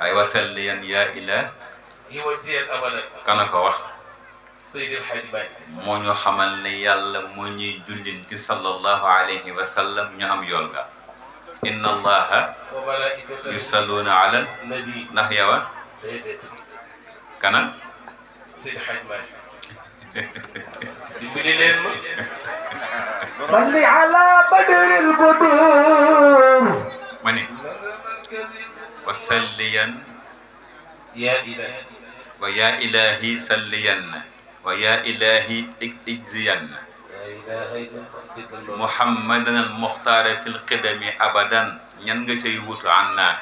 ay wasalliyan ya ilah يوزيل أبدا kana ko wax سيد الحاج مالك moo ñu xamal ne yàlla moo ñuy jullil ci sallallahu alayhi wa sallam ñu am yool ga inna allaha وملائكته yusalluuna ala النبي ndax yowa kana سيد الحاج مالك dimbali leen ma صل على بدر البدور ma ni wasalliyan يا إلهي wa ya ilahi salliyan wa ya ilahi ijziyan لا إله إلا أنت muhammadan al muxtaara fil qidami abadan ñan nga cay wutu anna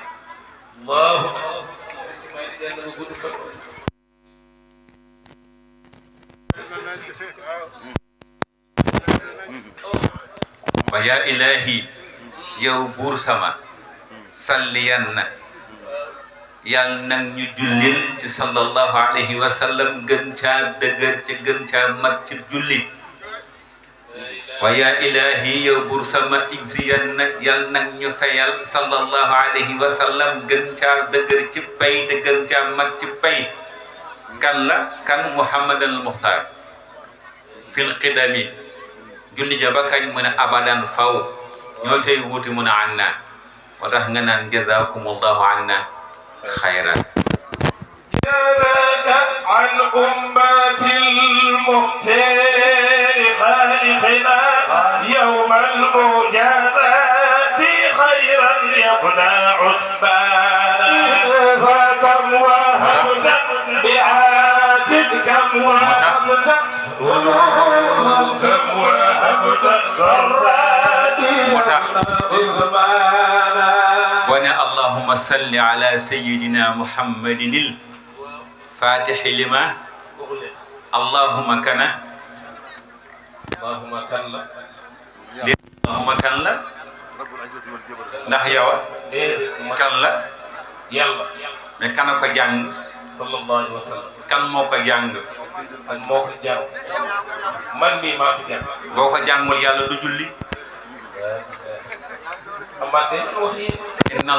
الله اسمعني يلا نقول فك wa ya ilahi yow buur sama salliyan yàlla nag ñu jullil ci sallallahu alayhi wa sallam gën caa dëgër ci gën caa mat ci julli wa ya ilahi yow buur sama ijziyan nag yàlla nag ñu fayal sallallahu alayhi wa sallam gën caa dëgër ci pay te gën caa mat ci pay kan la kan muhammad al muxtaar fil qidami julli ja ba kañ mu ne abadan faw ñoo tey wuti mu ne anna moo tax nga naan jazakumullahu anna xayran جزاك عن أمة المختار خالقنا يوم المجازات خيرا يقنع عتبانا فكم وهبت بآت كم وهبت كم وهبت برزات إزمانا wane allahumma salli ala sayyidina muhammadinil fatihi lima allahumma kana اللهم كلا allahumma kan la ndax yow kan la يلا mais kana ko jàng صلى الله عليه وسلم kan moo ko jàng ak moo ko jàng man mii maa ko jàng boo ko jàngul yàlla du julli amate wax yi inna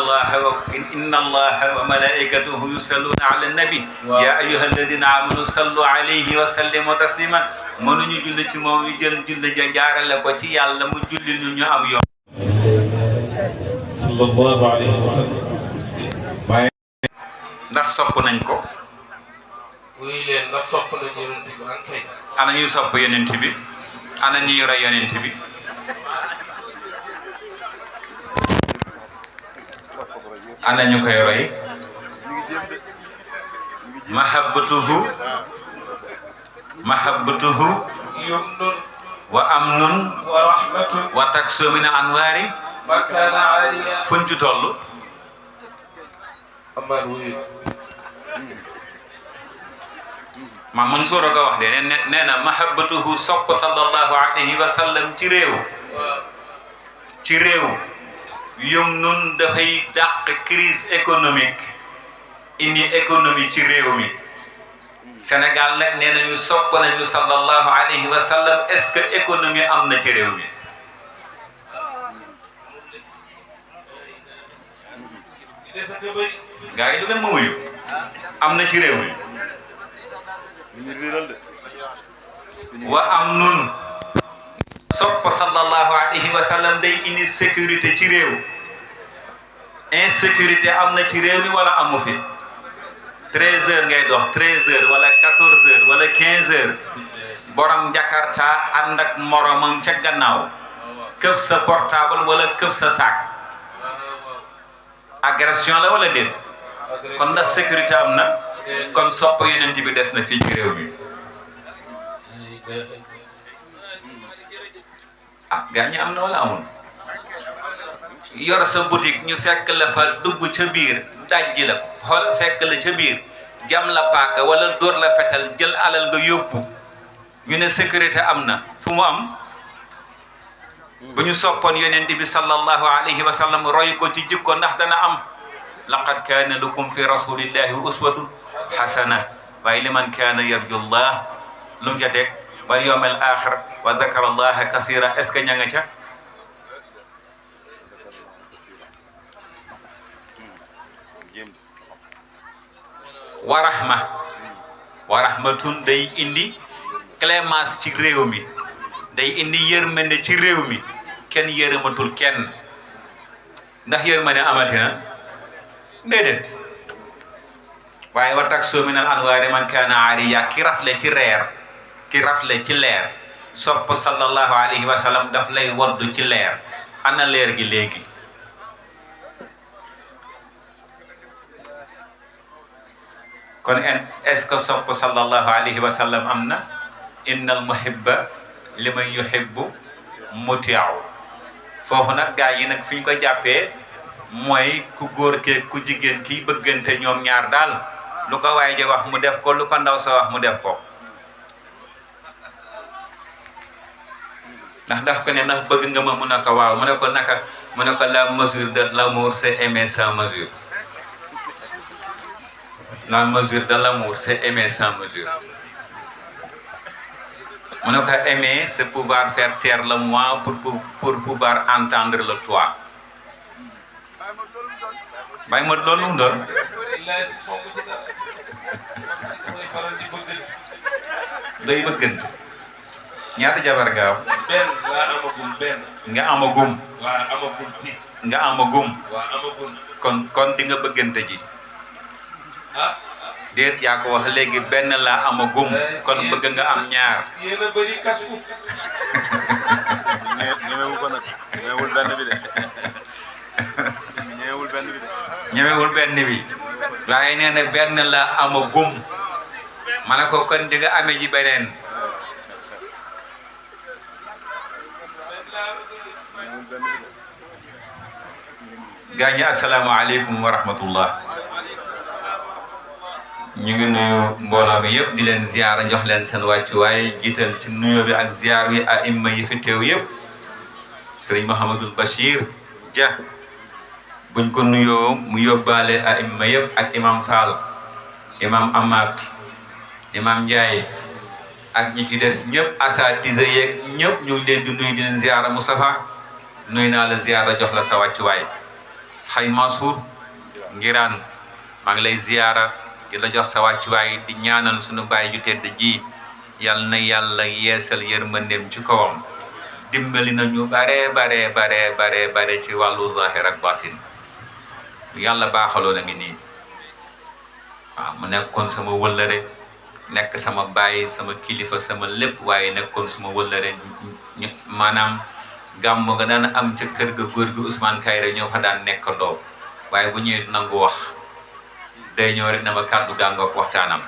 allaha wa malaikatahu yusalluna ala nabi ya ayyuha alladina amanu sallu alayhi wa sallimu tasliman mënuñu julli ci moom yu jël julli ja jaarale ko ci yàlla mu julli ñu ñu am yoon sallallahu alayhi wa sallam waaye ndax sopp nañ ko wuy leen ndax sopp nañ yonent bi an kay ana ñuy sopp yonent bi ana ñuy roy yonent bi ana ñu koy roy mahabbatuhu yumnun wa amnun wa rahmatun wa taksu min anwaari makana aliya fuñ ci toll aman wuy ma Mansour ko wax de nee na mahabbatuhu sopp sallallahu alayhi wa sallam ci réew yum nun dafay dàq crise économique indi économie ci réew mi Sénégal nag nee nañu sopp nañu sallallahu alayhi wa sallam est-ce que économie am na ci réew mi gars yi du ngeen ma wuyu am na ci réew mi wa am nun sopp sallallahu alayhi wa sallam day indi sécurité ci réew insécurité am na ci réew mi wala amu fi 13 heures ngay dox 13 heures wala 14 heures wala 15 heures borom Jakarta ànd ak moromam ca gannaaw këf sa portable wala këf sa sac agression la wala déet kon ndax sécurité am na kon sopp yonent bi des na fii ci réew mi ah gaa ñi am na wala amul yor sa boutique ñu fekk la fa dugg ca biir dajji la xool fekk la ca biir jam la paaka wala dóor la fetal jël alal nga yóbbu ñu ne sécurité am na fu mu am bu ñu soppoon yonent bi sallallahu alayhi wa sallam roy ko ci jikko ndax dana am laqad kaana lakum fi rasulillahi uswatun hasana waaye liman kaana yarju llah lu mu ca teg wal yawmal axir wa zakara allaha kasira est ce que ña nga ca wa rahmatun day indi clémence ci réew mi day indi yërmande ci réew mi kenn yërëmatul kenn ndax yërmande amatina déedéet waaye wa taksu min al anwaari man kaana aariya ki rafle ci reer ki rafle ci leer sopp sallallahu alayhi wa sallam daf lay woddu ci leer ana leer gi léegi kon est-ce que sopp sallallahu alayhi wa sallam am na innal muhibba liman yuhibbu muti'u foofu nag gaa yi nag fi ñu ko jàppee mooy ku góor ke ku jigéen ki bëggante ñoom ñaar daal lu ko waay ji wax mu def ko lu ko ndaw sa wax mu def ko ndax daf ko ne ndax bëgg nga ma mu ne ko waaw mu ne ko naka mu ne ko la mesure de l'amour c'est aimer sans mesure la mesure de l'amour c'est aimer sans mesure mu ne ko aimer c'est pouvoir faire taire le moi pour pouvoir entendre le toi bàyyi ma loolu mu doon day bëggante ñaata jabar nga am benn laa amagum benn nga amagum waa amagum si nga amagum waa amagum kon di nga bëggante ji ah déet yaa ko wax léegi benn laa amagum kon bëgg nga am ñaar yéen a bëri kasu ñemewu ko nag ñemewul benn bi de ñemewul benn bi de ñemewul benn bi waaye nee na benn laa amagum ma ne ko kon di nga amee ji beneen gaañi asalaamaaleykum wa rahmatullah ñu ngi nuyu mbooloo mi yëpp di leen ziyaara jox leen seen wàccuwaay jiital ci nuyoo bi ak ziyaar bi a imma yi fi teew yëpp sëriñ Mouhamadul Bachir Dia buñ ko nuyoo mu yóbbaale a imma yëpp ak imam Fall imam Amath imam Ndiaye ak ñi ci des ñëpp asatise yeeg ñëpp ñu ngi leen di nuyu di leen ziyaara Moustapha nuyu naa la ziyaara jox la sa wàccuwaay xay Mansour ngiraan maa ngi lay ziyaara di la jox sa wàccuwaay di ñaanal sunu baay ju tedd ji yal na yàlla yeesal yërmandeem ci kawam dimbali nañu bare ci wàllu zahir ak batin yàlla baaxaloo na ngi nii waaw mu nekkoon sama wëllëre nekk sama baay sama kilifa sama lépp waaye nekkoon sama wëllëre maanaam gàmm nga daan am ca kër ga góor gi Ousmane Kayre ñoo fa daan nekkandoo waaye bu ñëwee nangu wax day ñëw rek na ma kàddu gàngook waxtaanam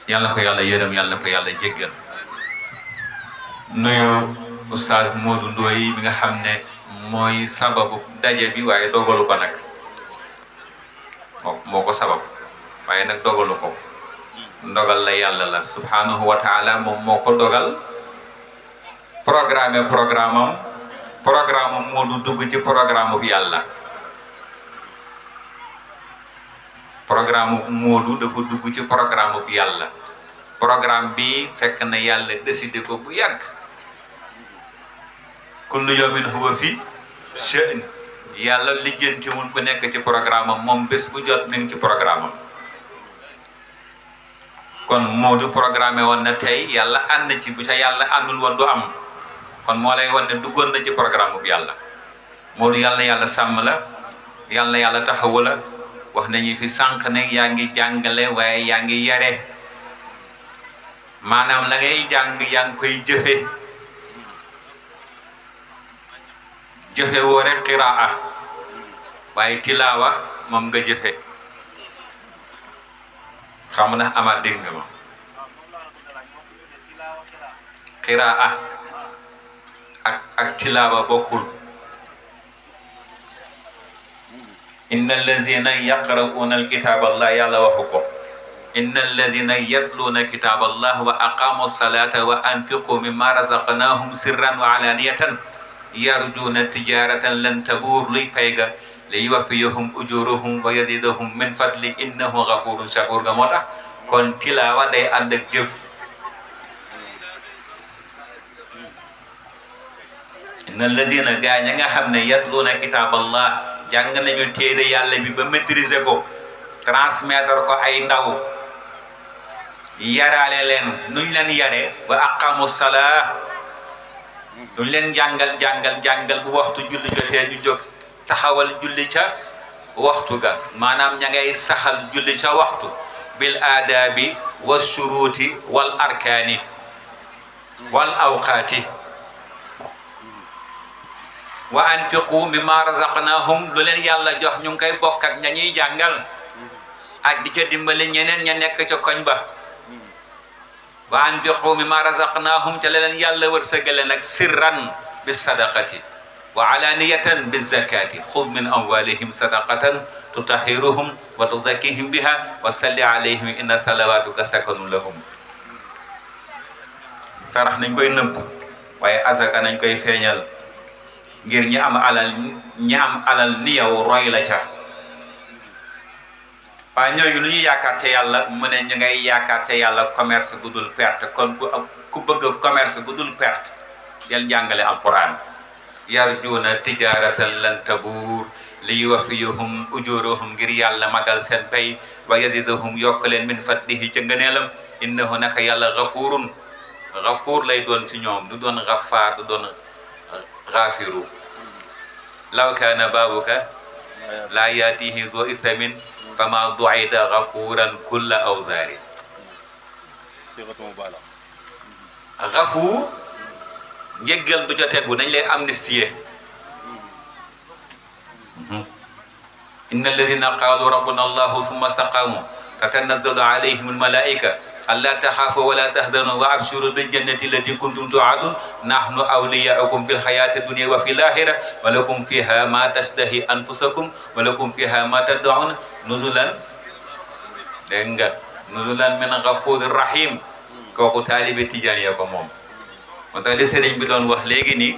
yàlla ko yàlla yërëm yàlla ko yàlla jéggal nuyu oustaz Modou Ndoye bi nga xam ne mooy sababu daje bi waaye dogalu ko nag moo ko sabab waaye nag dogalu ko ndogal la yàlla la subhanahu wa taala moom moo ko dogal programme Modou dugg ci programme bi yàlla programme Modou dafa dugg ci programme bi yàlla programme bi fekk na yàlla décidé ko bu yàgg kullu yawmin huwa fi sha'n yàlla lijjantiwul ku nekk ci programme am moom bés bu jot mi ngi ci programme am kon Modou programme woon na tey yàlla ànd ci bu ca yàlla àndul woon du am kon moo lay wan ne duggoon na ci programme bu yàlla Modou yàlla sàmm la yàlla taxawu la wax nañu fi sànq ne yaa ngi jàngale waaye yaa ngi yare maanaam la ngay jàng yaa ngi koy jëfe woo rek qiraa waaye tilaawa moom nga jëfe xam na ama dégg nga ma qiraa ak tilaawa bokkul inna alladina yaqra'una alkitaba allah yàlla waxu ko inna alladina yatluuna kitaba allah wa aqamu salata wa anfiqu mimma razaqnahum sirran wa alaniyatan yarjuuna tijaratan lan tabuur luy fayga li yuwaffiyahum ujurahum wa yazidahum min fadli innahu ghafurun shakur ga moo tax kon tilaawa day ànd ak jëf inna alladina gaa ña nga xam ne yatluuna kitaba allah jàng nañu téere yàlla bi ba maîtriser ko transmettre ko ay ndaw yaraale leen nuñ leen yare wa aqamu salaa nuñ leen jàngal bu waxtu julli jotee ñu jóg taxawal julli ca waxtu ga maanaam ña ngay saxal julli ca waxtu bil aadaabi wa shuruuti wal arkaani wal awqaati wa anfiqu mimma razaqnahum lu leen yàlla jox ñu ngi koy bokk ak ña ñuy jàngal ak di ca dimbali ñeneen ña nekk ca koñ ba wa anfiqu mimma razaqnahum ca leen yàlla wërsëgale nag sirran bis sadaqati wa alaniyatan biz zakati xud min amwalihim sadaqatan tutahhiruhum wa tuzakkihim biha wa salli alayhim inna salawatuka sakanun lahum sarax nañ koy nëbb waaye azaka nañ koy feeñal ngir ñi am alal ni yow roy la ca waaye ñooñu lu ñu yaakaar ca yàlla mu ne ñu ngay yaakaar ca yàlla commerce gu dul perte kon ku bëgg commerce gu dul perte del jàngale alquran yarjuuna tijaratan lan tabuur li yuwaffiyahum ujurahum ngir yàlla matal seen pay wa yazidahum yokk leen min fadlihi ca ngëneelam innahu naka yàlla gafuur lay doon ci ñoom du doon gafaar du doon gaafiru law kaana baabuka laa yaatihi zo isamin fama duida gafuuran kulla awzaari gafuur njëggal du ca tegu dañ lay amnistier inna alladina qaalu rabbuna allahu summa staqaamu tatanazzalu alayhim almalaika alla taxaafu wala tahdanu wa abshiru bil jannati allati kuntum tuadun nahnu awliyaukum fi lxayati dunia wa fi lahira wa lakum fiha ma tashtahi anfusakum wa lakum fiha ma tad'un nuzulan dégg nga nuzulan min gafurin rahim kooku taalibe tijaan ya ko moom moo tax li sëriñ bi doon wax léegi nii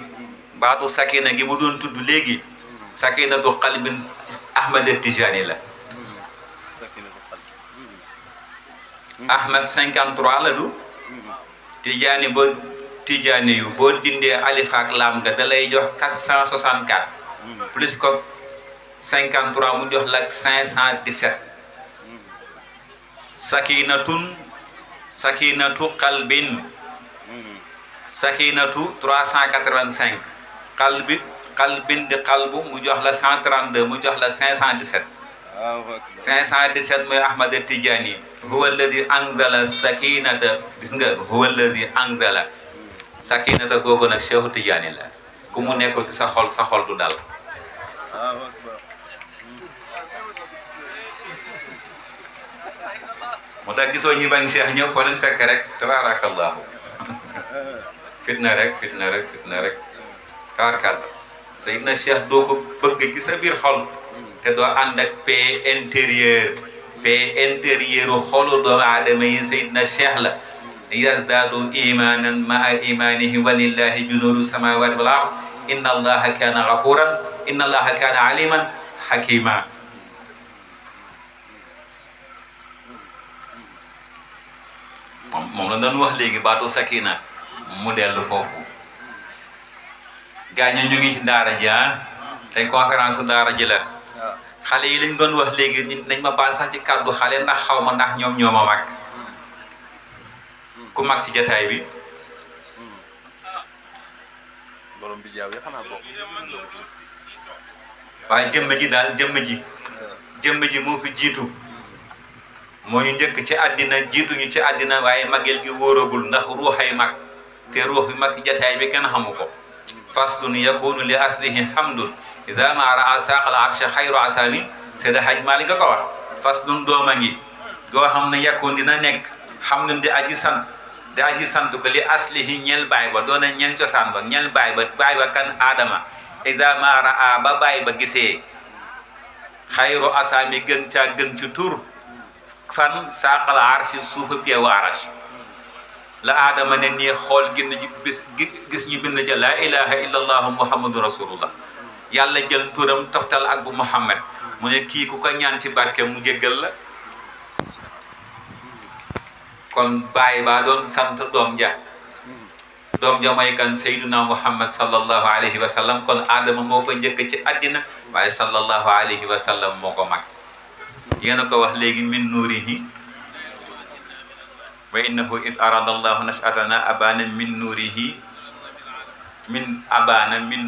baatu sakina gi mu doon tudd léegi sakinatu qalbin Ahmad Tijaani la Ahmad 53 la du Tijaani boo dindee alif ak laam nga da lay jox 464 plus ko 53 mu jox la 517 sakinatu qalbin sakinatu 385 qalbin di qalbu mu jox la 132 mu jox la 517 517 mooy Ahmad Tijaani huwa alladi anzala sakinata gis nga huwa alladi anzala sakinata googu nag Cheikhu Tijaani la ku mu nekkul ci sa xol du dal moo tax gisoo ñi bañ Cheikh ñëw foo leen fekk rek tabarakallahu fitna rek tabarkalla Seydina Cheikh doo ko bëgg ci sa biir xol te doo ànd ak paix intérieur xolu doomu aadama yi Seydina Cheikh la yazdaadu imanan maa imanihi walillahi junuudu samawati wal ard inna allaha kaana gafuran inna allaha kaana aliman hakima moom la doon wax léegi baatu sakina mu dellu foofu gaañu ñu ngi ci daara ji tey conférence daara ji la xale yi lañ doon wax léegi nañ ma baal sax ci kàddu xale ndax xaw ma ndax ñoom ñoo ma mag ku mag ci jataay bi borom bi jaaw yi xanaa bokk waaye jëmm ji daal jëmm ji moo fi jiitu moo ñu njëkk ci àddina jiituñu ci àddina waaye magel gi wóoragul ndax ruuxay mag te ruux bi mag ci jataay bi kenn xamu ko faslun yakunu li aslihi hamdun ida ma raa saqal arshe xayru asami Seydi Haj Maalik nga ko wax faslun dooma ngi goo xam ne yakun dina nekk hamdun di aji sant ko li aslihi ñel baay ba doona ñel cosaan ba ñel baay ba kan Adama ida ma raa ba baay ba gisee xayru asami gën ci tur fan saqal arshe suufa piewu arash la Adama ne nii xool gis ñu bind ca laa ilaha illa allahu muhammadu rasulullah yàlla jël turam toftal ak bu Muhammad mu ne kii ku ko ñaan ci barke mu jéggal la kon baay baa doon sant doom ja mooy kan sayyiduna Muhammad sallallahu alayhi wa sallam kon Adama moo ko njëkk ci àddina waaye sallallahu alayhi wa sallam moo ko mag yéen a ko wax léegi min nuurihi wa innahu is arada allahu nashatana abana min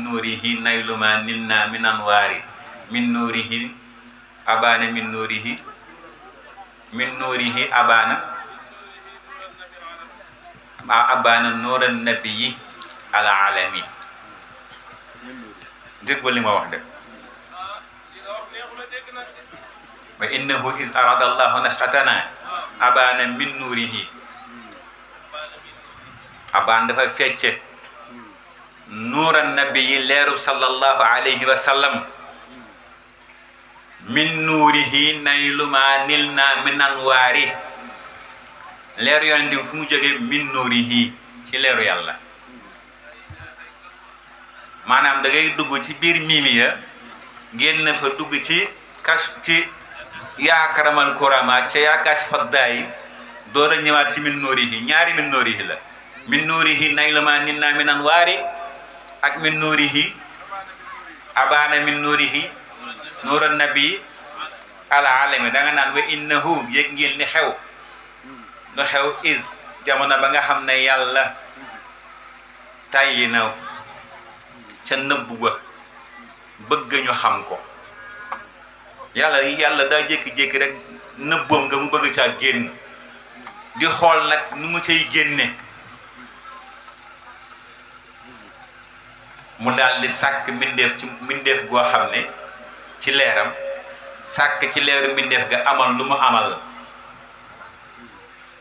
nuurihi nayluma nilna min anwaari min nuurihi abana min nuurihi abana nuuran nabiyyi ala alami dégg li ma wax de wa innahu is arada allahu nashatana abana min nuurihi abaan dafa fecce nuuran nabiyyi leeru sallallahu alayhi wa sallam min nuurihi nayluma nilna min anwaari leeru yonent bi fu mu jógee min nuurihi ci leeru yàlla maanaam da ngay dugg ci biir miimiya génn fa dugg ci yaa karamal kurama ca yaa kashfa daayi door a ñëwaat ci min nuurihi ñaari min nuurihi la min nuurihi nayluma nilna min anwaari ak min nuurihi abana min nuurihi nuuran nabi ala alami da nga naan wa innahu yëg ngeen ni xew nu xew is jamono ba nga xam ne yàlla tàyyi na ca nëbbu ba bëgg ñu xam ko yàlla daa jékki-jékki rek nëbboom nga mu bëgg caa génn di xool nag nu mu cay génne mu daal di sàkk mbindeef goo xam ne ci leeram sàkk ci leeru mbindeef ga amal lu mu amal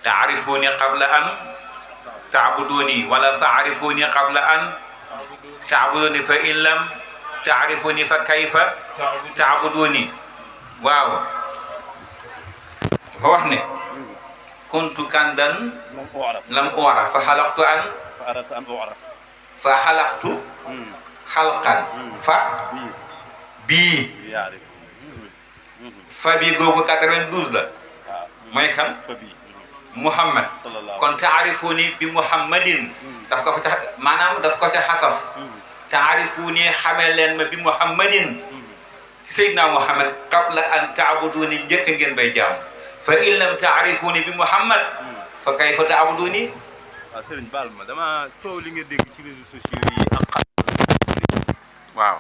taarifuni qabla an taabuduni wala faarifuni qabla an taabuduni fa in lam taarifuni fa kayfa taabuduni waaw dafa wax ne kuntu kandan lam u'raf fa xalaqtu xalqan fa bii fa bii googu 92 la mooy kan Muhammad kon taarifuni bi Muhammadin daf ko fa maanaam daf ko ca xasaf taarifuni xamee leen ma bi Muhammadin ci Seydina Muhammad qabla an taabuduni njëkk ngeen bay jaam fa in lam taarifuni bi Muhammad fa kayfa taabuduni. waaw Serigne baal ma dama coow li nga dégg ci réseaux sociaux yi ak xam. waaw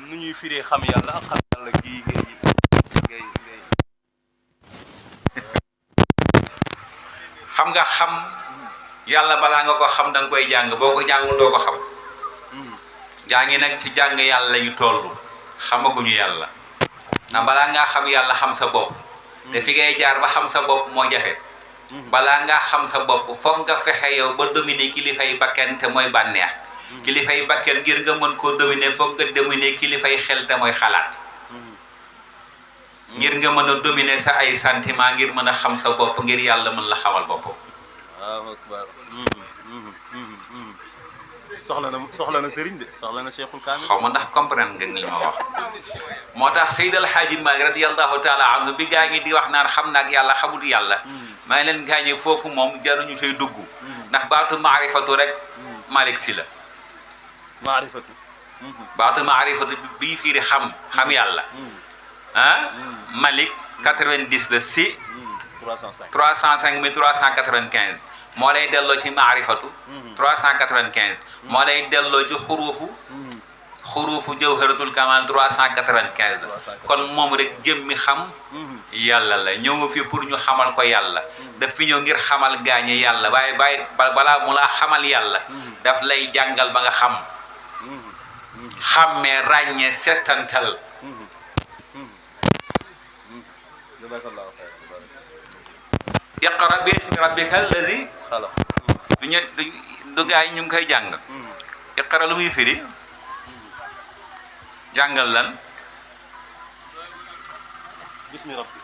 nu ñuy firee xam yàlla ak xam yàlla gii ngay xam nga xam yàlla balaa nga ko xam da nga koy jàng boo ko jàngul doo ko xam jàngi nag ci jàng yàlla yu toll xamaguñu yàlla ndax balaa ngaa xam yàlla xam sa bopp te fi ngay jaar ba xam sa bopp moo jafe balaa ngaa xam sa bopp foog nga fexe yow ba dominer kilifay bakken te mooy bànneex kilifay bakken ngir nga mën koo dominer foog nga dominer kilifay xel te mooy xalaat ngir nga mën a dominer sa ay sentiment ngir mën a xam sa bopp ngir yàlla mën la xamal boppam. waaw akbar soxla na sëriñ de soxla na Cheikhul Kamil. xaw ma ndax comprendre nga ni ma wax moo tax Seydi El Hadji Malick radiyallahu taala anhu bi gaa ngi di wax naan xam naak yàlla xamul yàlla maa ngi leen gaañee foofu moom jaruñu fay dugg ndax baatu maarifatu rek Malick si la baatu maarifatu bii fiiri xam yàlla Malick 90 la si 305 395 moo lay delloo ci maarifatu 395 moo lay delloo ci xuruufu jawharatul kamal 395 la kon moom rek jëmmi xam yàlla la ñëw fi pour ñu xamal ko yàlla daf fi ñëw ngir xamal gaañe yàlla waaye balaa mu laa xamal yàlla daf lay jàngal ba nga xam xàmmee ràññee settantal iqra bi ismi rabbika allazi xalaq du gaa yi ñu ngi koy jàng iqra lu muy firi jàngal lan bismi rabbi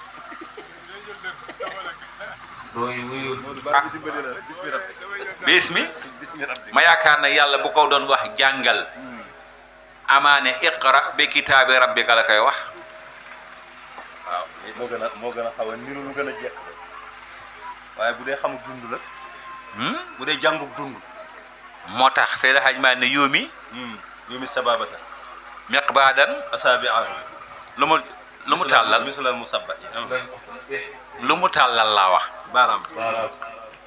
bismi ma yaakaar na yàlla bu ko doon wax jàngal amaane iqra bi kitaabi rabbika la koy wax waaw moo gën a xaw a niru lu gën a jekk waaye bu dee xamul dund la bu dee jàngub dund moo tax Seydi Hadj Malick ne yóomi sababata miqbaadan asaabi lu mu lu mu tàllal misalal musabbahi lu mu tàllal laa wax baaraam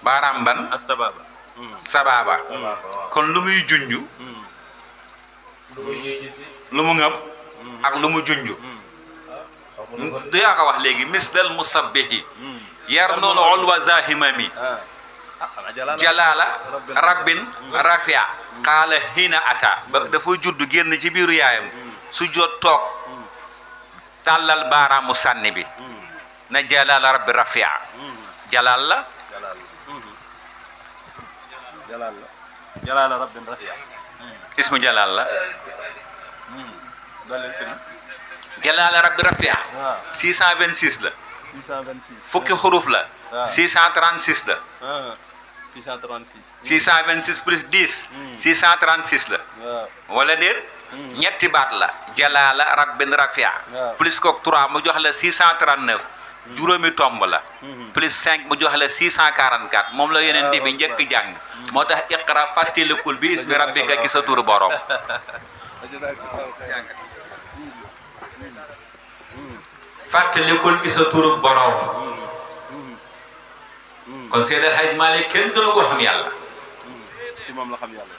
baaraam ban as-sababa sababa kon lu muy junju lu mu ngëb ak lu mu junju du yaa ko wax léegi mislal musabbihi yarnul ulwa zahimami jalala rabbin rafia qaala hina ata ba dafa judd génn ci biiru yaayam su jot toog tàllal baaraamu sànni bi na jalala rabbi rafia jalal la jalala rabbin rafia ismu jalal la doole sëriñ jalala rabbi rafia 626 la 626 fukki xuruf la 636 la 636 626 plus 10 636 la wala déet ñetti baat la jalala rabbin rafia plus kook 3 mu jox la 639 juróomi tomb la plus 5 mu jox la 644 moom la yonent bi njëkk jàng moo tax iqra fàttalikul bi ismi rabbika ki sa turu borom fàttalikul ki sa turu borom kon Seydi Hadj Malick kenn gënu ko xam yàlla ci moom la xam yàlla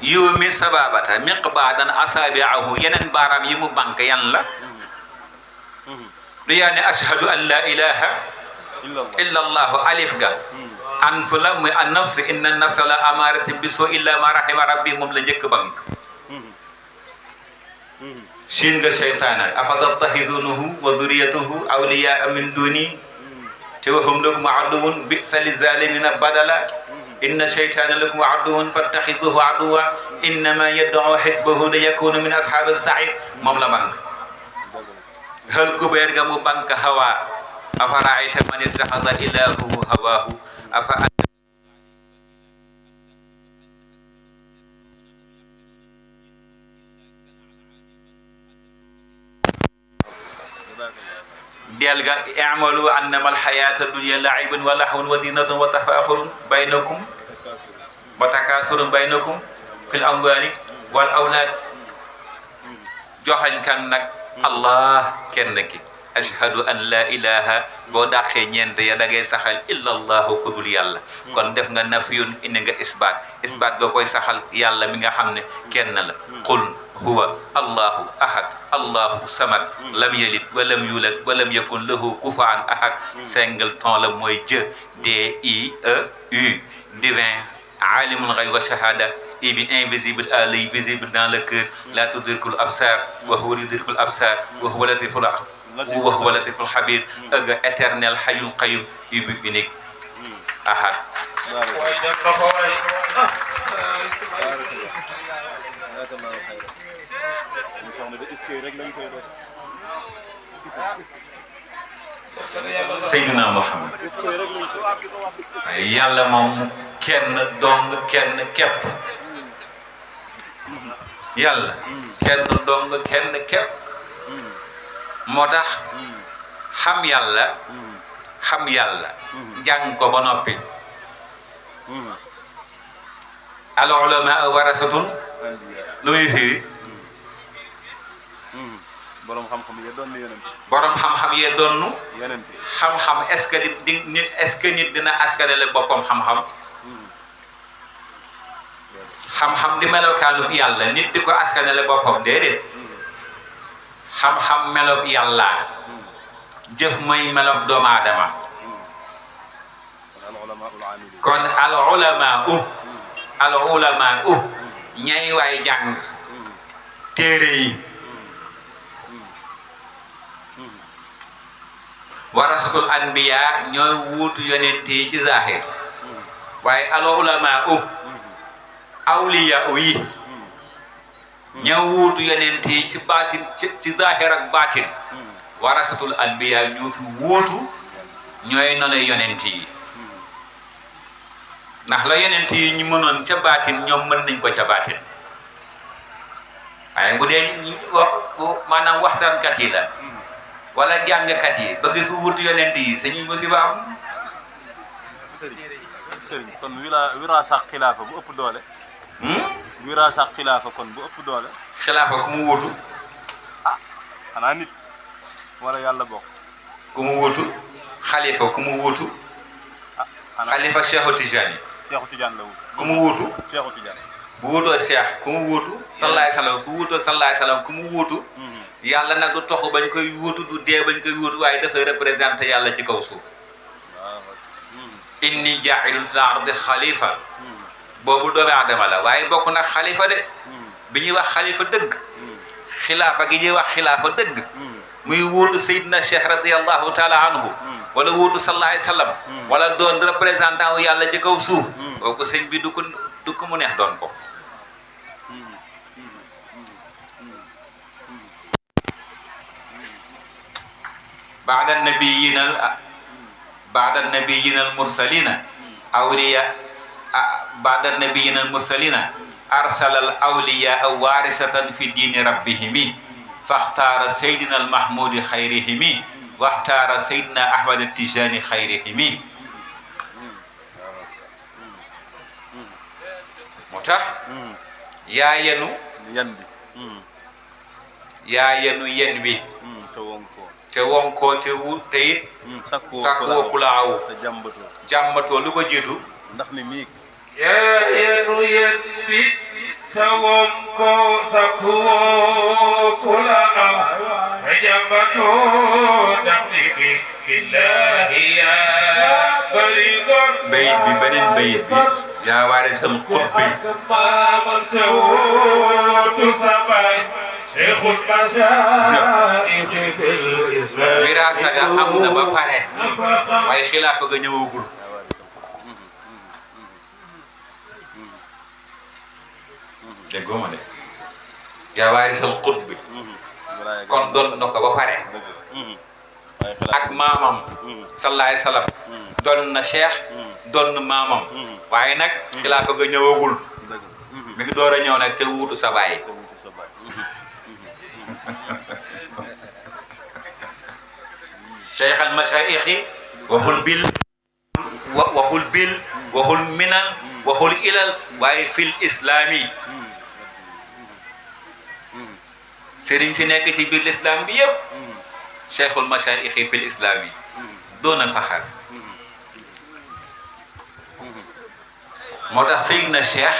yuumi sababata miqbaadan asaabiahu yeneen baaraam yi mu bank yan la du yaa ne ashhadu an la ilaha illa allahu alif ga an fu la muy an nafs inna nafsa la amarati biso illa ma rahima rabbi moom la njëkk bank shin nga seytaana afatattaxizunahu wa zuriyatuhu awliyaa min duni te wahum lakum aduwwun bi'sa lizalimina badala inna seytaana lakum aduwwun fattaxizuhu aduwwa innama yad'u xisbahu liyakunu min ashaabi sa'iid moom la bank hal kubeer ga mu bank hawa afara'ayta man ittaxada ilaahahu hawaahu afa del ga i'malu annama alxayata dunya la'ibun wa lahwun wa zinatun wa tafaxurun baynakum wa takasurun baynakum fil amwali wal awlaad joxañ kan nag allah kenn ki ashhadu an la ilaha boo dàqee ñeent ya da ngay saxal illa allahu ku dul yàlla kon def nga nafiyun indi nga isbaat nga koy saxal yàlla mi nga xam ne kenn la qul huwa allahu ahad allahu samad lam yalid walam yulad walam yakun lahu kufuwan ahad singleton la mooy Dieu D-I-E-U divin alimul ghayb wa shahada I bi invisible à l'œil visible dans le cœur la tudrikul absar wa huwa yudrikul absar wa huwa latiful xabir ëgg éternel xayul qayyum I bi unique ahad Seydina Muhammad yàlla moom kenn dong kenn képp yàlla kenn dong kenn képp moo tax xam yàlla jàng ko ba noppi al ulama warasatul lu muy firi borom xam-xam yee doon yonent borom xam-xam yee doon yonent xam-xam est-ce que nit dina askanale boppam xam-xam xam-xam di melokaanu yàlla nit di ko askanale boppam déedéet xam-xam melob yàlla jëf mooy melob doomu aadama kon al ulama ñay waay jàng téere yi warasatul anbiya ñooy wuutu yonent yi ci zahir waaye al ulama awliya yi ñoo wuutu yonent yi ci baatin ci zahir ak baatin warasatul anbiya ñoo fi wuutu ñooy noonu yonent yi ndax la yonent yi ñu mënoon ca baatin ñoom mën nañ ko ca baatin waaye bu dee maanaam waxtaankat yi la wala jàngkat yi bëgg fi wuutu yonent yi sañuy musiba am sëriñ kon wiraasax xilaafa bu ëpp doole wiraasax xilaafa kon bu ëpp doole xilaafa ku mu wuutu xanaa nit wala yàlla bokk. ku mu wuutu xalifa ku mu wuutu xalifa Cheikhu Tidiane Cheikhu Tidiane la wut. ku mu wuutu Cheikhu Tidiane. bu wuutoo Cheikh ku mu wuutu sallallahu alayhi wasallam ku wuutoo sallallahu alayhi wasallam ku mu wuutu yàlla nag du toxu bañ koy wuutu du dee bañ koy wuutu waaye dafay représenté yàlla ci kaw suuf inni jaa'ilun fil ardi xalifa boobu doomu aadama la waaye bokk nag xalifa de bi ñuy wax xalifa dëgg xilaafa gi ñuy wax xilaafa dëgg muy wuutu Seydina Cheikh radiyallahu taala anhu wala wuutu sallallahu alayhi wasallam wala doon représentant wu yàlla ci kaw suuf kooku sëñ bi du ko mu neex doon ko بعد النبيين المرسلين أولياء بعد النبيين المرسلين أرسل الأولياء وارثة في دين ربهم فاختار سيدنا المحمود خيرهم واختار سيدنا أحمد التجاني خيرهم متى يا ينو يا ينو ينبي te wonko te wut te it sakkuwo kulaawu jàmbatoo lu ko jiitu ndax mi miig yenu yen bi te wonko sakkuwo kulaawu te jàmbatoo ndax mi billahi ya bari gor bayit bi beneen bayit bi yaa waarisal qutbi mamantewootu sabay Cheikhul Mashaayikh fil Islam wiraasa ga am na ba pare waaye xilaafa ga ñëwagul déggoo ma de yaa waarisal qutbi kon doon na ko ba pare ak maamam sallallahu alayhi wasallam doon na Cheikh doon na maamam waaye nag xilaafa ga ñëwagul mi ngi door a ñëw nag te wuutu sa baay Cheikh al Mashaayikh waxul bil waxul minal waxul ilal waaye fil islami sëriñ si nekk ci biir l'islam bi yëpp Cheikh al Mashaayikh fil islami doona faxar moo tax Seydina Cheikh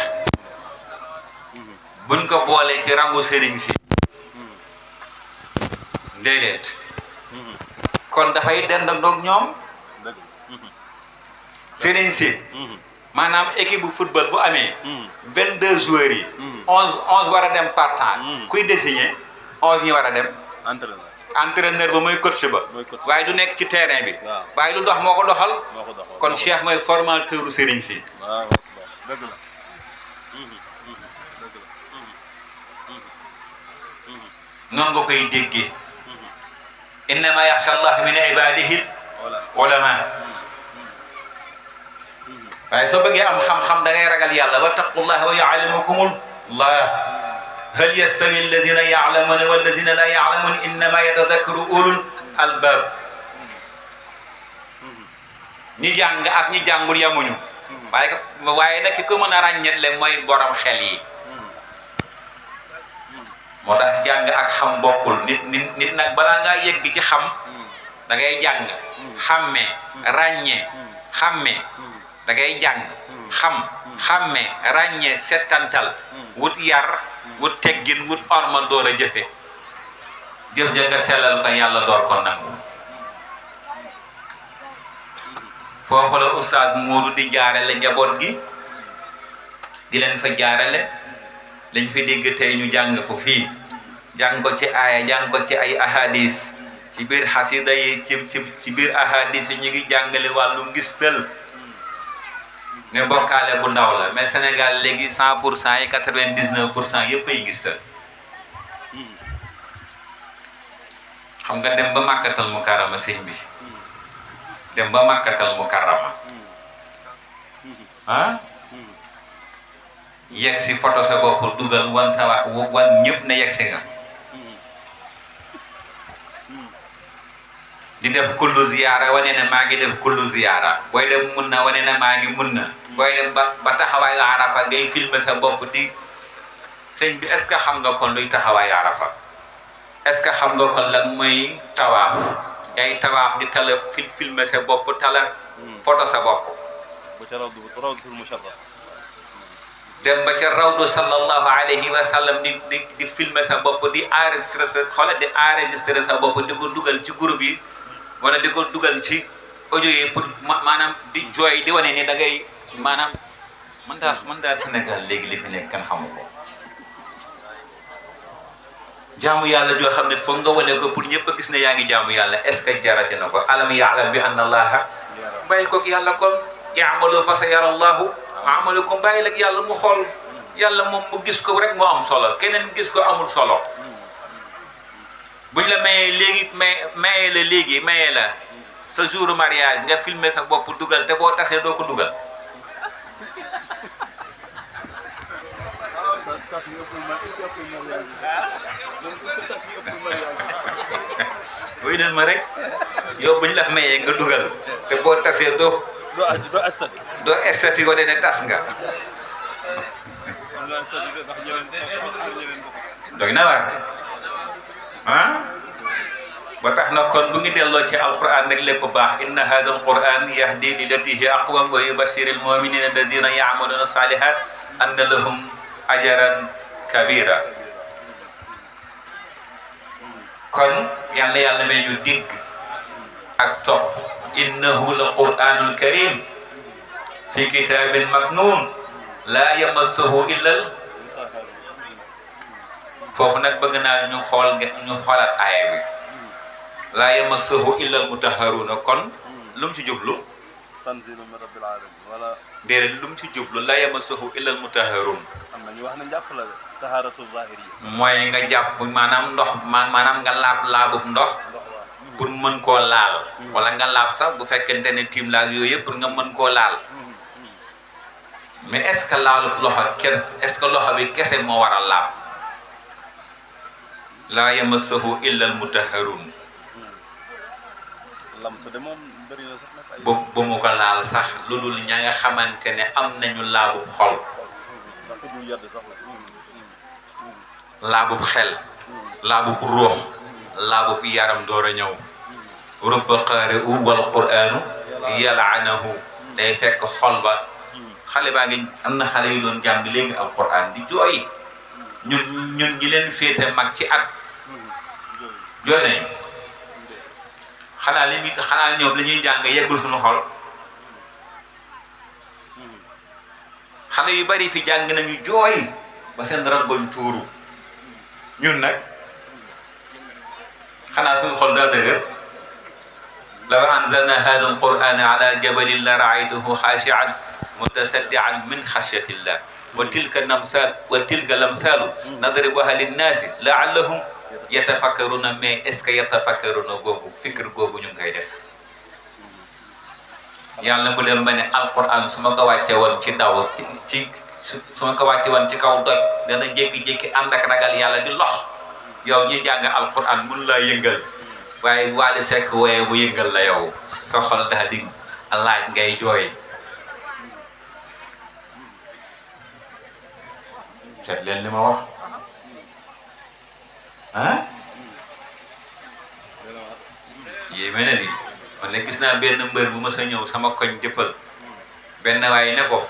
buñ ko boolee ci rangu sëriñ si déedéet kon dafay dend ak ñoom sëriñ si maanaam équipe bu football bu amee 22 joueurs yi 11 war a dem partant kuy désigner 11 ñi war a dem entraîneur ba mooy coach ba waaye du nekk ci terrain bi waaye lu dox moo ko doxal kon Cheikh mooy formateur u sëriñ si noonu nga koy déggee innama yaxsha Allah min ibadihi ulama waaye soo bëggee am xam-xam da ngay ragal yàlla wattaqullaha wa yuallimukumullah hal yastawi alladina ya'lamuna walladina la ya'lamun innama yatadakkaru ulul albab ñi jàng ak ñi jàngul yamuñu waaye nag ki ko mën a ràññetle mooy borom xel yi moo tax jàng ak xam bokkul nit nag balaa ngaa yegg ci xam da ngay jàng xàmmee ràññee xàmmee da ngay jàng xàmmee ràññee settantal wut yar wut teggin wut orma door a jëfe jëf ja nga sellal ko yàlla door ko nangu foofu la oustaz Modou di jaarale njaboot gi di leen fa jaarale lañ fi dégg tey ñu jàng ko fii jàng ko ci aaya jàng ko ci ay ahadis ci biir xasida yi ci biir ahadis yi ñu ngi jàngale wàllu ngistal ne bokkaale bu ndaw la mais Sénégal léegi 100% yi 99% yëpp ay ngistal xam nga dem ba màkkatal mu karama sëñ bi dem ba màkkatal mu karama ah yegg si photo sa bopp dugal wan sa wan ñëpp ne yegg si nga di def kullu ziyaara wane ne maa ngi def kullu ziyaara booy dem mun na wane ne maa ngi mun na booy dem ba taxawaayu arafa ngay filmer sa bopp di sëñ bi est-ce que xam nga kon luy taxawaayu arafa est-ce que xam nga ko lan mooy tawaaf ngay tawaaf di tala filmer sa bopp tala photo sa bopp ba ca rawdul musharraf dem ba ca rawdu sallallahu alayhi wa sallam di filmer sa bopp di enregistrer sa xoolal di enregistrer sa bopp di ko dugal ci groupe yi wala di ko dugal ci audio yi pour maanaam di jooy di wane ni da ngay maanaam man daal Sénégal léegi li fi nekk kan xamu ko jaamu yàlla joo xam ne foog nga wane ko pour ñëpp a gis ne yaa ngi jaamu yàlla est ce que jarati na ko alam ya'lam bi anna allaha bàyyi koog yàlla kon ya'malu fa sayara allahu amalukum bàyyi lag yàlla mu xool yàlla moom mu gis ko rek moo am solo keneen gis ko amul solo buñ la mayee léegi mayee la léegi mayee la sa jour mariage nga filmer sa bopp dugal te boo tasee doo ko dugal buy leen ma rek yow buñ la mayee nga dugal te boo tasee doo estati ko ne tas nga doy na waar ah ba tax na kon bu ngi delloo ci alquran nag lépp baax inna hada alquran yahdi lillati hiya aqwam wa yubashshiru almu'minina alladhina ya'maluna salihat anna lahum ajran kabira kon yàlla may ñu dégg ak topp innahu la quranul karim fi kitabin maknun la yamassuhu illa foofu nag bëgg naa ñu xoolaat aaya bi la yamassuhu illa almutahharuna kon lu mu ci jublu tanzilu min rabbil alamin wala déedéet lu mu ci jublu la yamassuhu illa almutahharun am na ñu wax ne njàpp la taharatu zahiri mooy nga jàpp maanaam ndox maanaam nga laabub ndox pour mën koo laal wala nga laab sax bu fekkente ne tiim laag yooyu yëpp pour nga mën koo laal mais est ce que laalub loxo kenn est ce que loxo bi kese moo war a laab laa yamassuhu illa almutahharun lamsu de moom bëri na sax nag ay bu mu ko laal sax lu dul ña nga xamante ne am nañu laabub xol ndax du yedd sax la laabub xel laabub ruux laabub yaram door a ñëw rubba qaari'u wal qur'aanu yal'anahu day fekk xol ba xale baa ngi am na xale yu doon jàng léegi alquran di jooy ñun ñi leen féete mag ci at jooy nañ xanaa ñoom li ñuy jàng yeggul suñu xol xale yu bari fi jàng nañu jooy ba seen rangoñ tuuru ñun nag xanaa suñu xol daa dëgër law anzalna hada alqur'ana ala jabalin la ra'aytahu khashi'an mutasaddi'an min khashyatillah wa tilka lamsalu nadribuha linnasi la'allahum yatafakkaruna mais est ce que yatafakkaruna googu fikr googu ñu ngi koy def yàlla mu dem ba ne alquran su ma ko wàcce woon ci daw su ma ko wàcce woon ci kaw doj dana jékki-jékki ànd ak ragal yàlla di lox yow ñi jàng alquran mun laa yëngal waaye Wally Seck wooye bu yëngal la yow soxal daal di laaj ngay jooy seet leen li ma wax ah yéeme na di man ne gis naa benn mbër bu ma sa ñëw sama koñ jëppal benn waaye ne ko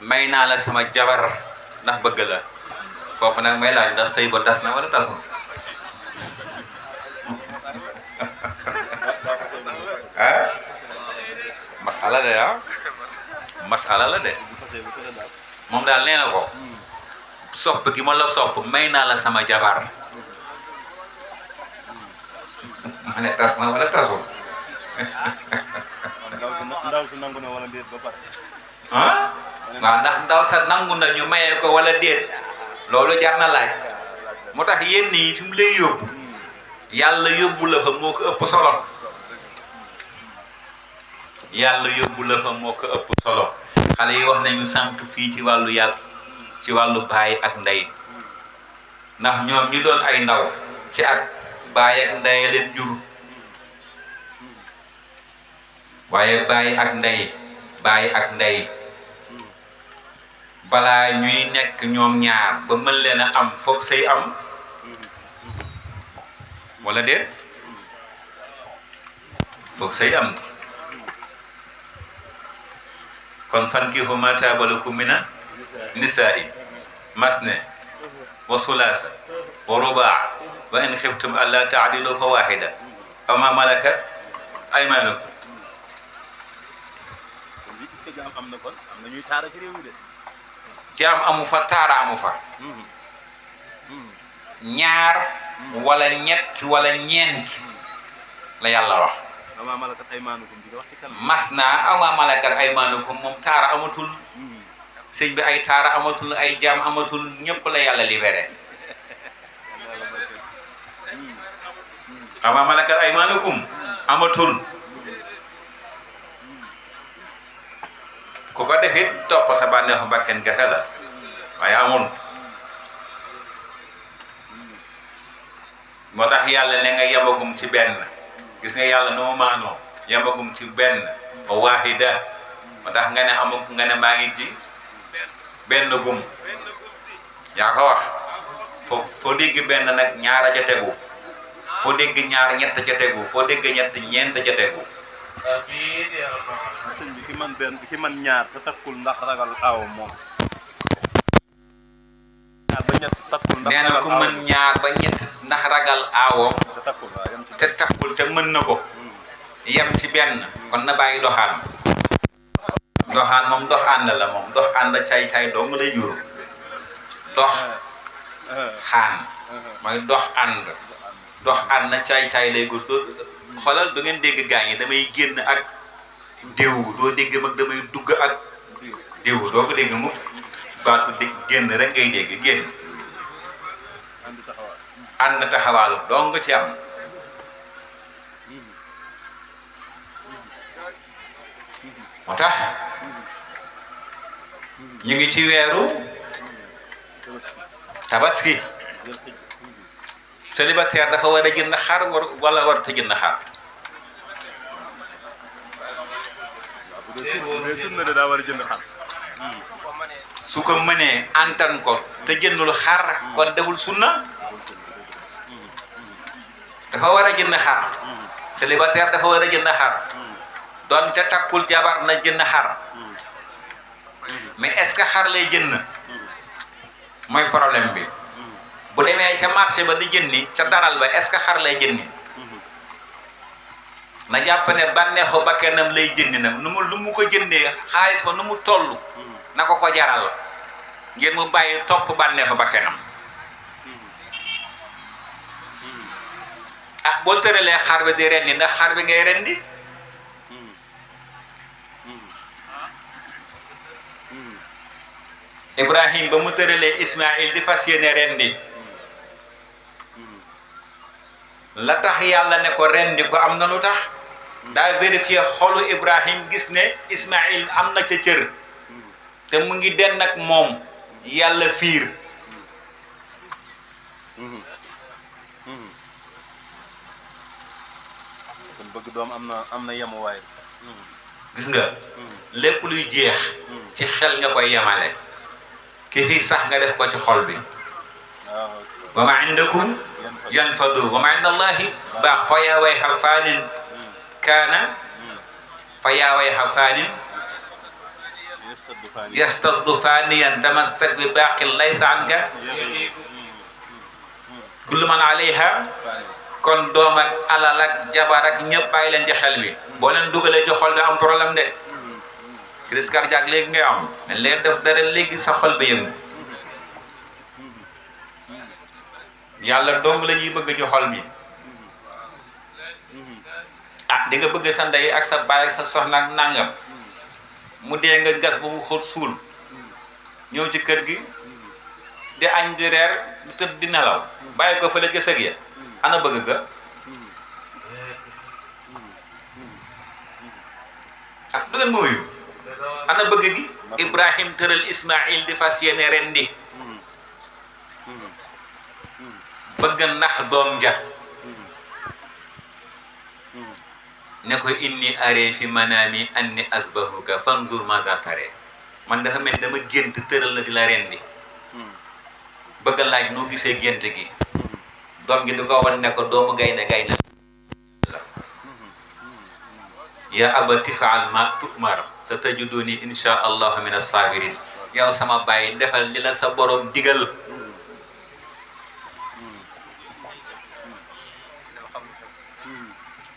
may naa la sama jabar ndax bëgg la foofu nag may laaj ndax sëy ba tas na wala tasul ah masala de masala la de moom daal nee na ko sopp gi ma la sopp may naa la sama jabar ma ne tas na wala tasul ndaw si nangu na wala déet ba pare ah waaw ndax ndaw sa nangu na ñu mayee ko wala déet loolu jar na laaj moo tax yenn yi fi mu lay yóbbu yàlla yóbbu la fa moo ko ëpp solo yàlla yóbbu la fa moo ko ëpp solo xale yi wax nañu sànq fii ci wàllu yàlla ci wàllu baay ak ndey ndax ñoom ñi doon ay ndaw ci at baay ak ndey leen jur waaye baay ak ndey balaa ñuy nekk ñoom ñaar ba mën leen a am foog sëy am wala déet foog sëy am kon fankihu maa taaba lakum mina nisaa'i masna wa sulaasa wa rubaa wa in xiftum allaa taadilu fa waahida aw maa malakat aymaanukum. kon li est-ce que jaam am na kon am na ñuy taara ci réew mi de. jaam amu fa taara amu fa. ñaar wala ñett wala ñeent la yàlla wax. amaa malakat aymaanukum di wax ci kan. masna aw maa malakat aymaanukum moom taara amatul. sëñ bi ay taara amatul ay jaam amatul ñëpp la yàlla libéré. aw maa malakat aymaanukum amatul. ku ko defit topp sa bànneexu bakken gese la waaye amul. moo tax yàlla ne nga yamagum ci benn gis nga yàlla nu mu maanoo yamagum ci benn wa waahida moo tax nga ne amag nga ne maa ngi ji benn gum yaa ko wax foo dégg benn nag ñaar a ca tegu foo dégg ñaar ñett ca tegu foo dégg ñett ñeent ca tegu. sëñ bi ki man ñaar te takkul ndax ragal aaw moom. ñaar ba ñett takkul ndax nee na ku mën ñaar ba ñett ndax ragal aawoom te takkul te mën na ko yem ci benn kon na bàyyi doxaan. doxaan moom dox ànd la moom dox ànd caay-caay dong lay jur dox xaan mooy dox ànd caay-caay lay gudd xoolal du ngeen dégg gaañ yi damay génn ak diw doo dégg mag damay dugg ak diw doo ko dégg mukk baatu dégg génn rek ngay dégg génn ànd taxawaalu dong ci am. moo tax ñu ngi ci weeru tabaski célibataire dafa war a jënd xar wala war a jënd xar. daa war a jënd xar. su ko mënee antan ko te jëndul xar kon deful sunna. dafa war a jënd xar célibataire dafa war a jënd xar donte takkul jabar na jënd xar mais est-ce que xar lay jënd mooy problème bi. bu demee ca marché ba di jëndi ca daral ba est-ce que xar lay jëndi na jàpp ne bànneexu bakkanam lay jëndi nag lu mu ko jëndee xaalis ba nu mu toll na ko jaral ngir mu bàyyi topp bànneexu bakkanam. ah boo tëralee xar bi di rendi ndax xar bi ngay rendi Ibrahim ba mu tëralee Ismaïl di fas yéene rendi la tax yàlla ne ko rendi ko am na lu tax daa vérifier xolu Ibrahim gis ne Ismaïl am na ca cër te mu ngi den nag moom yàlla fiir kon bëgg doom am na yemuwaay. gis nga lépp luy jeex ci xel nga koy yemale ki fi sax nga def ko ci xol bi. wa ma indakum yanfadu wa ma inda allahi baax fa yaa way xafaanin kaana fa yaa way xafaanin yastaddu faaniyan tamassak bi baaqil laysa anka kullu man alayha. kon doom ak alal ak jabar ak ñëpp bàyyi leen ci xel bi boo leen dugalee ci xol bi am problème de crise cardiaque léegi ngay am mais leen def dara léegi sa xol bi yëngu yàlla dong la ñuy bëgg ci xol bi. ah di nga bëgg sa ndey ak sa baay ak sa soxna ak nangam mu dee nga gas ba mu xóot suul ñëw ci kër gi di añ di reer di tëdd di nelaw bàyyi ko fële ca sëg ya ana bëgg ga ah du ngeen ma wuyu ana bëgg gi. Ibrahim tëral Ismaïl di fas yéene rendi bëgg nax doom ja ne ko inni aree fi manaami anni asbahuka fanzur maza tare man dafa mel dama gént tëral la di la rendi bëgg laaj noo gisee gént gi doom gi di ko wan ne ko doomu gaynde gaynde la ya abati faal ma tu'mar sa tajiduni insha allahu min as-sabirin yow sama bàyyi defal li la sa borom digal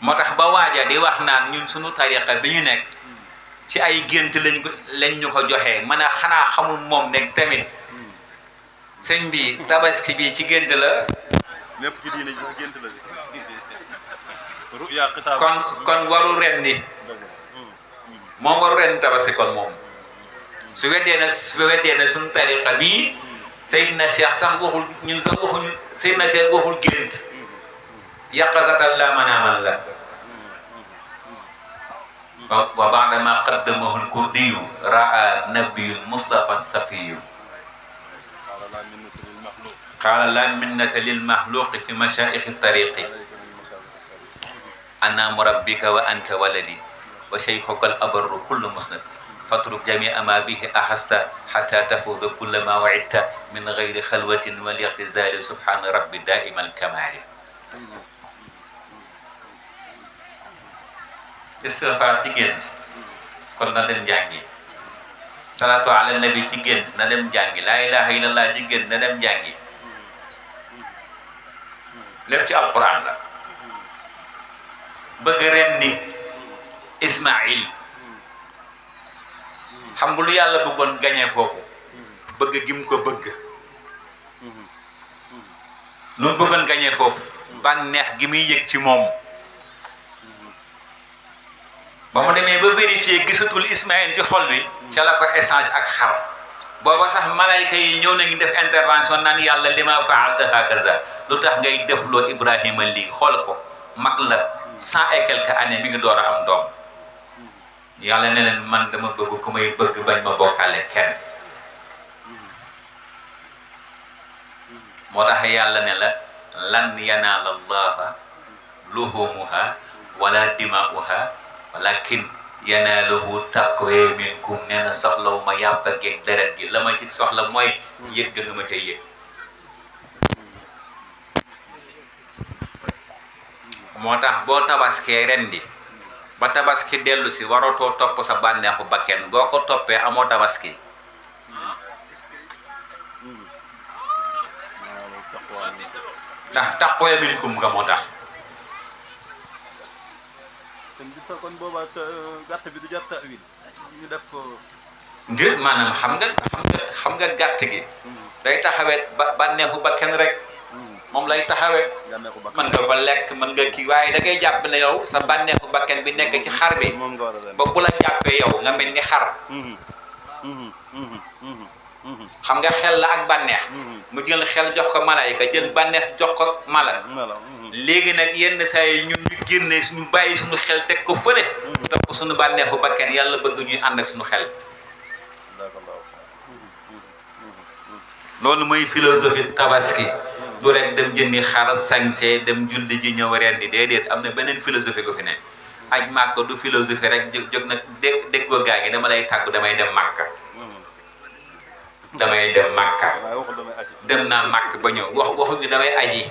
moo tax ba waaja di wax naan ñun suñu tariqa bi ñu nekk ci ay gént lañ ñu ko joxee mën a xanaa xamul moom nekk tamit sëñ bi tabaski bi ci gént la lépp ci diine ji gént la ruya xisaab kon waru ren ni moom waru ren tabaski kon moom su weddee na suñu tariqa bii Seydina Cheikh sax waxul ñun sax waxuñu Seydina Cheikh waxul gént yaqazatan la manaaman la wa ba'da ma qaddamahu al-kurdiyu ra'a nabiyyu Mustafa safiyu qala la minnata lil makhluqi fi mashayikh at-tariqi ana murabbika wa anta waladi wa shaykhuka al-abarru kullu musnad fatruk jami'a ma bihi ahasta hatta tafuza kulla ma wa'idta min ghayri khalwatin wal iqtizali subhana rabbi da'im al-kamali istighfar ci gént kon na dem jàngi salatu ala nabi ci gént na dem jàngi la ilaha illallah ci gént na dem jàngi lépp ci alquran la bëgg ren ni Ismaïl xam nga lu yàlla bëggoon gañe foofu bëgg gi mu ko bëgg lu bëggoon gañe foofu bànneex gi muy yëg ci moom ba mu demee ba vérifier gisatul Ismaïl ci xol bi ca la ko échange ak xar booba sax malayka yi ñëw nañu def intervention naan yàlla li ma faalta hakaza lu tax ngay def loo Ibrahima lii xool ko mag la 100 et quelques années mi ngi door a am doom yàlla ne leen man dama bëgg ku may bëgg bañ ma bokkaale kenn moo tax yàlla ne la lan yanaala allaha luhumuha wala dima'uha walakin yanaaluhu taqwa minkum nee na soxlawu ma yàpp ak deret gi la ma ci soxla mooy yëg nga ma cay yëg moo tax boo tabaskee ren di ba tabaski dellu si waratoo topp sa bànneexu bakken boo ko toppee amoo tabaski ndax taqwa minkum nga moo tax kon boobaa gàtt bi du jar ta'wil ñu def ko ngir maanaam xam nga gàtt gi day taxawee bànneexu bakken rek moom lay taxawee mën nga ba lekk mën nga kii waaye da ngay jàpp ne yow sa bànneexu bakken bi nekk ci xar bi ba bu la jàppee yow nga mel ni xar xam nga xel la ak bànneex mu jël xel jox ko malaayika jël bànneex jox ko mala léegi nag yenn saa yi ñun ñu génne suñu bàyyi suñu xel teg ko fële topp suñu bànneexu bakken yàlla bëgg ñuy ànd ak suñu xel loolu mooy philosophie tabaski du rek dem jëndi xar sañse dem julli ji ñëw rendi déedéet am na beneen philosophie ko fi ne aj màkk du philosophie rek jóg nag déggoo gaa ngi dama lay tàggu damay dem màkk dem naa màkk ba ñëw waxuñu damay aji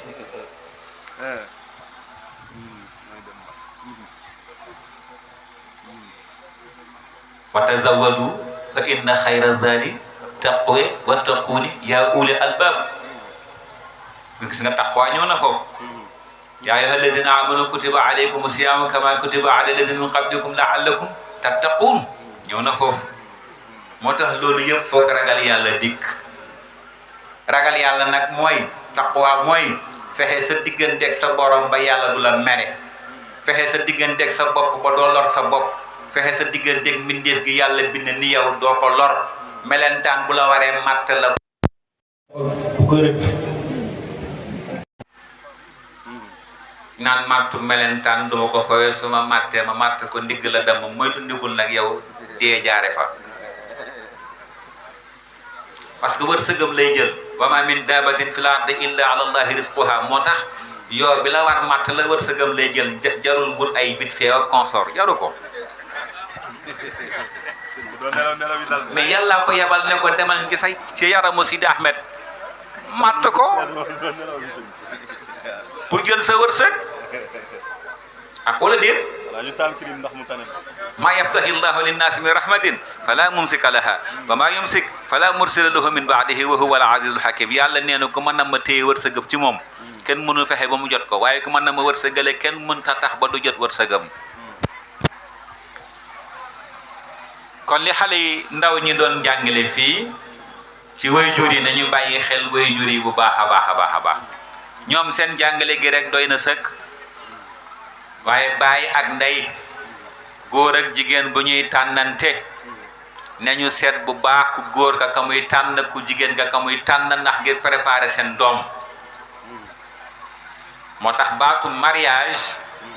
wa tazawwadu fa inna xayra zadi taqwa wa taquni yaa uli albab gis nga taqwa ñëw na foofu yaa ayyuha alladina amanu kutiba alaykum siyamu kama kutiba ala alladina min qablikum laallakum tattaqun ñëw na foofu moo tax loolu yëpp foog ragal yàlla dikk ragal yàlla nag mooy taqwa mooy fexe sa digganteeg sa borom ba yàlla du la mere fexe sa digganteeg sa bopp ba doo lor sa bopp fexe sa digganteeg mbindeef gi yàlla bind ni yow doo ko lor melentaan bu la waree matt la bu ko rëdd naan mattu melentaan duma ko fawee su ma mattee ma matt ko ndigg la damm moytu ndigul nag yow dee jaare fa parce que wërsëgam lay jël wa ma min dabatin fil ardi illa ala allahi rizquha moo tax yoor bi la war matt la wërsëgam lay jël jarul wut ay vite fait consort jaru ko mais yàlla ko yabal ne ko demal ngi say ci yaramu Sidi Ahmed matt ko pour jël sa wërsëg ak wala déet wala ñu taal kirim ndax mu tane ma yaftahi llahu linnaasi min rahmatin fala mumsika laha wa ma yumsik fala mursila lahu min baadihi wa huwa al azizul hakim yàlla nee na ku mën na ma téye wërsëgam ci moom kenn mënu fexe ba mu jot ko waaye ku mën na ma wërsëgale kenn mënta tax ba du jot wërsëgam kon li xale yi ndaw ñi doon jàngale fii ci waajur yi nañu bàyyi xel waajur yi bu baax a baax a baax a baax ñoom seen jàngale gi rek doy na sëkk waaye baay ak ndey góor ak jigéen bu ñuy tànnante nañu seet bu baax ku góor ka muy tànn ku jigéen ka muy tànn ndax ngir préparer seen doom moo tax baatu mariage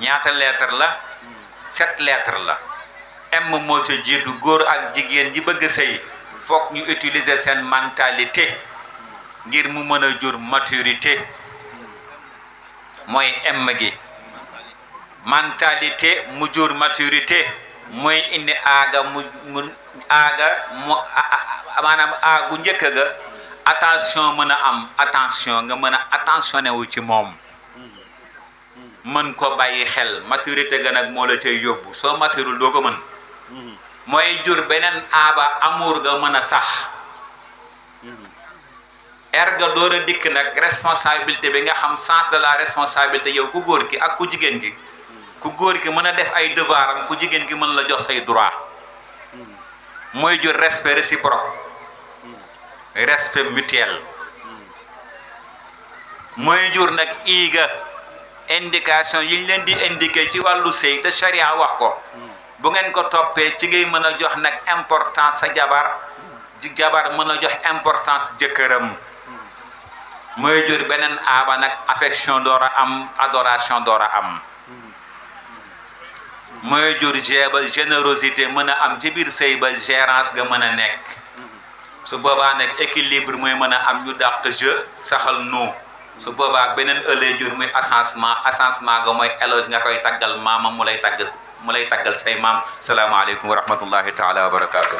ñaata lettre la 7 lettres la M moo ca jiitu góor ak jigéen ji bëgg sëy foog ñu utiliser seen mentalité ngir mu mën a jur maturité mooy M gi mentalité mu jur maturité mooy indi aaga maanaam aagu njëkk ga attention mën a am attention nga mën a attentionné wu ci moom mën ko bàyyi xel maturité ga nag moo la cay yóbbu soo maturul doo ko mën mooy jur beneen aaba amour ga mën a sax erga door a dikk nag responsabilité bi nga xam sens de la responsabilité yow ku góor ki ak ku jigéen ki ku góor ki mën a def ay devoir am ku jigéen ki mën la jox say droit mooy jur respect réciproque respect mutuel mooy jur nag iiga indication yi ñu leen di indiqué ci wàllu sëy te charia wax ko bu ngeen ko toppee ci ngay mën a jox nag importance sa jabar jabar mën a jox importance jëkkëram mooy jur beneen aaba nag affection door a am adoration door a am mooy jur générosité mën a am ci biir sëy ba gérance nga mën a nekk su boobaa nag équilibre mooy mën a am ñu dàq jeu saxal nu su boobaa beneen ëllëg jur muy assancement nga mooy éloge nga koy taggal maamam mu lay taggal say maam salaamaaleykum wa rahmatullahi taala wa barakaatu.